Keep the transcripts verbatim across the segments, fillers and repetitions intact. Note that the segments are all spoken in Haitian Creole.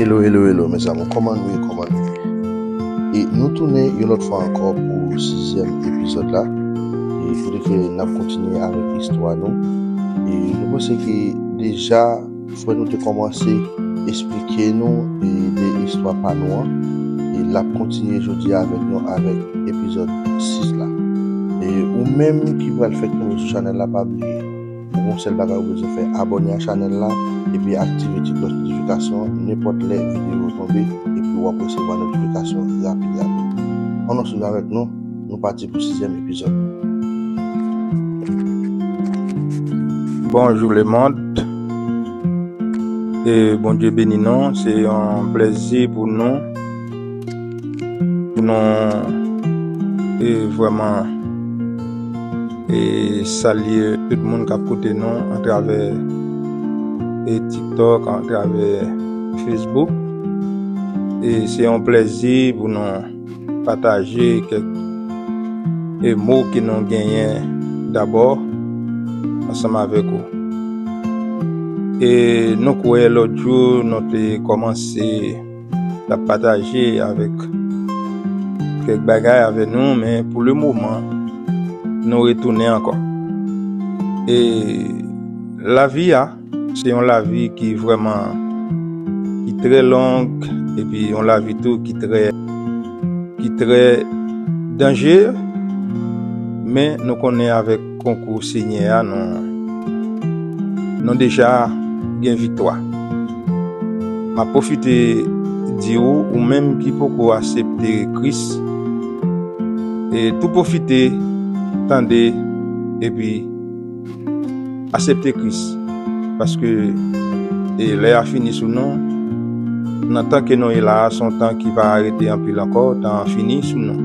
Hello, hello, hello, mes amours. Kòman nou ye? Kòman nou ye? E nou tounen yon lòt fwa ankò pou sizyèm epizòd la. E kote ke n ap kontinye avèk istwa nou. E nou panse ke deja frè nou te kòmanse esplike nou e de istwa pa nou an. E l ap kontinye jodi a avèk nou avèk epizòd sis la. E ou menm ki pral fèk tonbe sou chanèl la, pa bliye. Ou gon sèl bagay ou bezwen fè, abòne a chanèl la, epi aktive ti klòch notifikasyon an, nenpòt lè videyo yo tonbe, epi w ap resevwa notifikasyon rapid rapid. Ann ann swiv avèk nou, nou pati pou sizyèm epizòd. Bonjou lemonn. E Bondye beni nou. Se yon plèzi pou nou, pou nou, e vrèman, e salye tout moun k ap koute nou atravè, e TikTok, atravè Facebook. E se yon plèzi pou nou pataje kèk, e mo ke nou genyen dabò ansanm avèk ou. E nou kwè lòt jou nou te kòmanse t ap pataje avèk kèk bagay avè nou, men pou le moman, nou retounen ankò. E lavi a, se yon lavi ki vrèman, ki trè long, epi yon lavi tou ki trè, ki trè danje, men nou konnen avèk konkou Senyè a, nou, nou deja gen viktwa. M ap pwofite di ou, ou menm ki poko aksepte Kris, e tou pwofite, tande, epi aksepte Kris. Paske, e lè a fini sou nou, nan tan ke nou ye la a, se yon tan ki pa rete anpil ankò, tan an fini sou nou.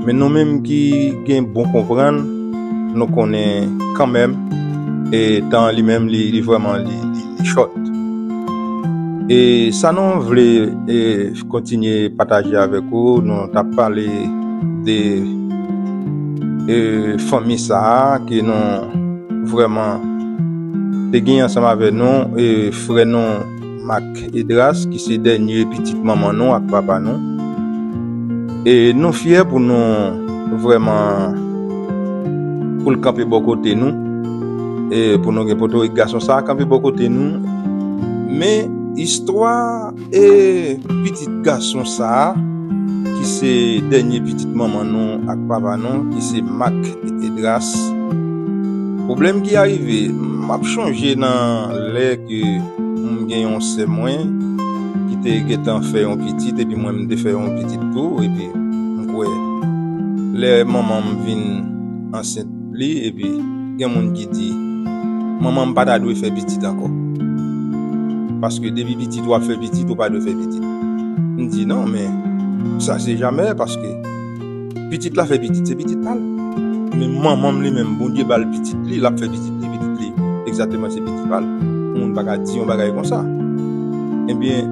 Men nou menm ki gen bon konprann, nou konnen kanmenm, e tan an li menm, li, li vrèman, li, li, li chòt. E sa nou vle, e kontinye pataje avèk ou, nou t ap pale de, e fanmi sa a ke nou vrèman te gen ansanm avè nou, e frè nou Marc Esdras, ki se dènye pitit manman nou ak papa nou. E nou fyè pou nou vrèman, pou l kanpe bò kote nou, e pou nou gen potorik gason sa a kanpe bò kote nou. Men istwa e pitit gason sa a, ki se dènye pitit manman nou ak papa nou, ki se Marc Esdras. Pwoblèm ki arive, m ap chonje nan lè ke m gen yon sè mwen ki te gentan fè yon pitit, epi mwen m te fè yon pitit tou, epi m kwè lè manman m vin ansent li, epi gen moun ki di, "Manman m pa ta dwe fè pitit ankò. Paske depi pitit w ap fè pitit, ou pa dwe fè pitit." M di, "Non, men sa se jamè, paske pitit la fè pitit, se pitit pa l. Men manman m li menm, Bondye ba l pitit li, l ap fè pitit li, pitit li, egzakteman se pitit pa l. Yon moun pa ka di yon bagay konsa." Ebyen,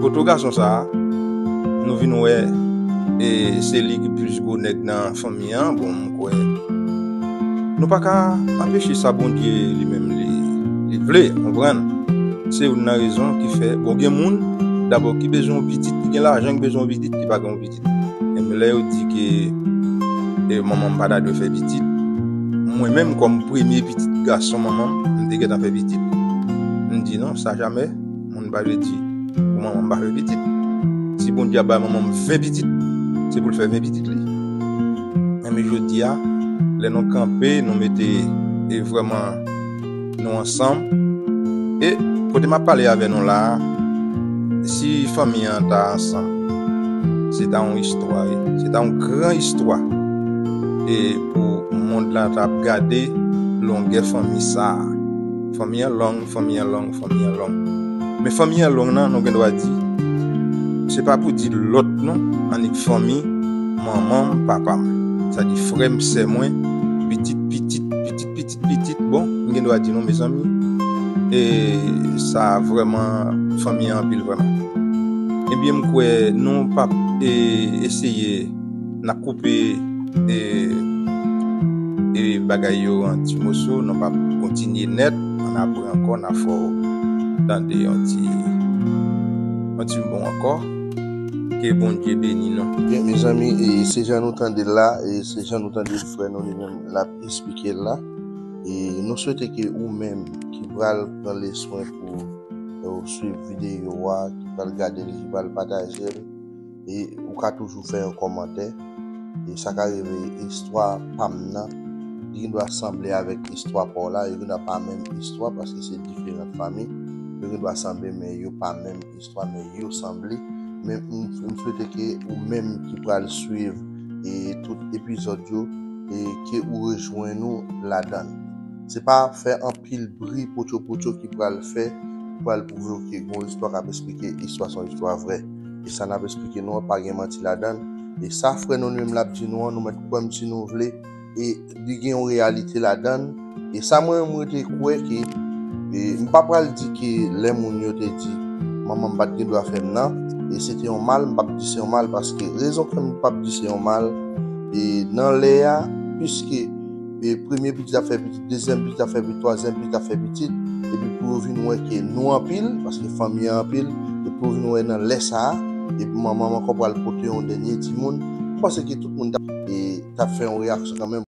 poto gason sa a, nou vin wè, e se li ki plis gwo nèg nan fanmi an. Bon, m kwè nou pa ka anpeche sa Bondye li menm li, li vle, konprann? Se youn nan rezon ki fè, bon, gen moun, dabò, ki bezwen yon pitit, ki gen lajan, ki bezwen yon pitit, ki pa gen yon pitit. Enben, lè yo di ke, e, manman m pa ta dwe fè pitit, mwen menm, kòm premye pitit gason manman m, m te gentan fè pitit. M di, "Non, sa jamè, moun pa dwe di pou manman m pa fè pitit. Si Bondye ap bay manman m ven pitit, se pou l fè ven pitit li." Enben, jodi a, lè nou kanpe, nou mete, e, vrèman nou ansanm. E kote m ap pale avè nou la a, si fanmi an ta ansanm, se ta yon istwa, wi. Se ta yon gran istwa. E pou mond la ta ap gade longè fanmi sa a. Fanmi an long, fanmi an long, fanmi an long. Men fanmi an long nan, nou gen dwa di, se pa pou di lòt non, annik fanmi manman m, papa m. Sa di frè m, sè mwen, pitit, pitit, pitit, pitit, pitit, bon, m gen dwa di nou, mezanmi, e sa vrèman fanmi an anpil vrèman. Ebyen, m kwè nou p ap, e, eseye, n ap koupe, e, e bagay yo an ti moso, nou p ap kontinye nèt, ann apre ankò, n a fè w tande yon ti Yon ti bon ankò. Ke Bondye beni nou. Byen, mezanmi, e se jan nou tande l la, e se jan nou tande frè nou li menm l ap esplike l la. E nou swete ke ou menm ki pral pran le swen pou, e, ou swiv videyo a, ki pral gade l, ki pral pataje l, e ou ka toujou fè yon kòmantè. E sa ka rive istwa pa m nan, li gen dwa sanble avèk istwa pa w la, yo gen dwa pa menm istwa paske se diferan fanmi. Yo gen dwa sanble, men yo pa menm istwa, men yo sanble. Men m, m swete ke ou menm ki pral swiv e tout epizòd yo, e ke ou rejwenn ou ladan l. Se pa fè anpil bri potyo potyo ki pral fè, pral pwouve w ke gon istwa k ap esplike istwa se yon istwa vrè. E sa n ap esplike nou an pa gen manti ladan l. E sa frè nou li menm l ap di nou an, nou mèt kwè m si nou vle. E li gen yon reyalite ladan l. E sa mwen, mwen te kwè ke, e m pa pral di ke lè moun yo te di manman m pa t gen dwa fè m nan, e se te yon mal, m p ap di se yon mal, paske rezon k fè m p ap di se yon mal, e nan lè a, piske, e premye pitit ap fè pitit, dezyèm pitit ap fè pitit, twazyèm pitit ap fè pitit, epi pou yo vin wè ke nou anpil, paske fanmi an anpil, epi pou yo vin wè nan lè sa a, epi manman m ankò pral pote yon dènye timoun, m panse ke tout moun t ap, e, t ap fè yon reyaksyon kanmenm.